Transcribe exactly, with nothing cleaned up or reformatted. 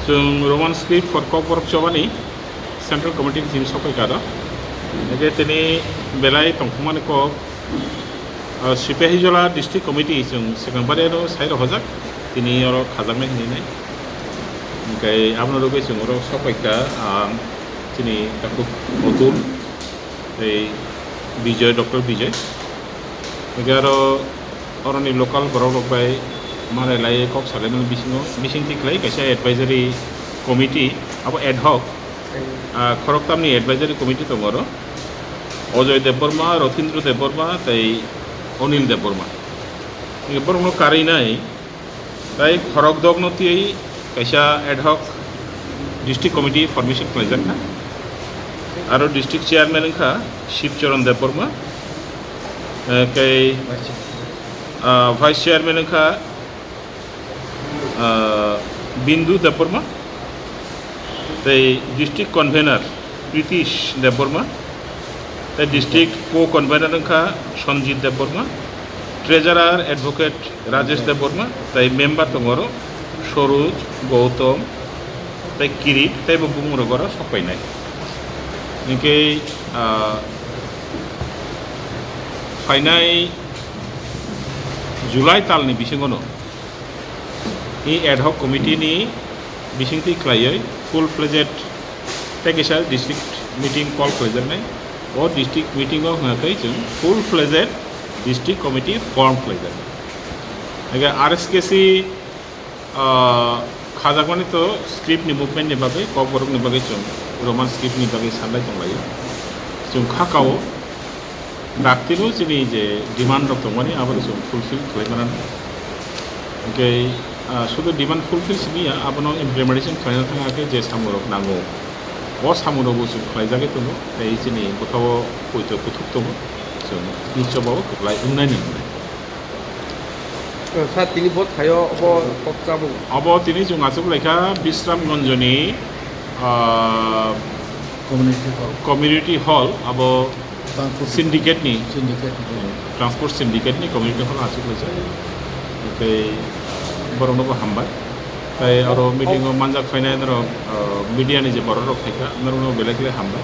Chwng Roman script for Kokborok chobani Central Committee ni team sopai karo. Ege tini belai tongthokmani kok, ah, Sipahijola District Committee chwng swkang bari ano sai rok hojak, tini oro khajaknai hinwi nai. Hingke abono rwgwi chwng oro sopai kha, ah, chini takhuk Otul, tei Bijoy, Doctor Bijoy. Hingke aro oroni local borok rok bai manai lai kok salaimani bisingo, bising twi khlai kaisa advisory committee, abo ad hoc, ah, khoroktamni advisory committee tongo oro. Ojoy Debbarma, Rothindro Debbarma tei Onil Debbarma. Hingke borokno karwi nai, tei khorokdokno twiwi kaisa ad hoc district committee formation khlaijak kha. Aro district chairman wngkha Shivcharan Debbarma, eh, tei, ah, vice chairman wngkha, ah, Bindu Debbarma, tei district convener Pritish Debbarma, tei district co-convener wngkha Sanjit Debbarma, treasurer advocate Rajesh Debbarma, tei member tongo oro Soroj, Gautam, tei Kirit, tei bo bumung rok oro sopainai. Hingke, ah, phainai July talni bisingono i ad hoc committee ni bisingtwi khlaiwi full fledged tei kisa district meeting call khlaijaknai. O district meeting o hwnga khe chwng full fledged district committee form khlaijaknai. Hingke R S K C, ah, khajakmani to script ni movement ni bagwi, Kokborok ni bagwi chwng Roman script ni bagwi sanlai tonglaio. Chwng kha kao. Daktino chini je demand rok tongmani, abo chwng fulfill khlai mano. Hingke, ah, sudu demand fulfill simi ya, abono implementation khlaina thang khe je samung rok nango, o samung rok bo chwng khlai jagwi tongo, tei chini bwkhao poito kuthuk tongo, chwng nichobao kwplai wngnani. Sir, tini bo thaio obo kok chabwi. Obo tini chwng achuk laikha Bisram Gonjoni, ah, Community hall. Community hall, abo Transport syndicate ni, syndicate ni. Transport syndicate ni community hall achuk laijak. Tei borokno bo hambai. Tei aro meeting o manjak phainai norok, ah, media ni je borok rok phaikha, norokno belai khe hambai.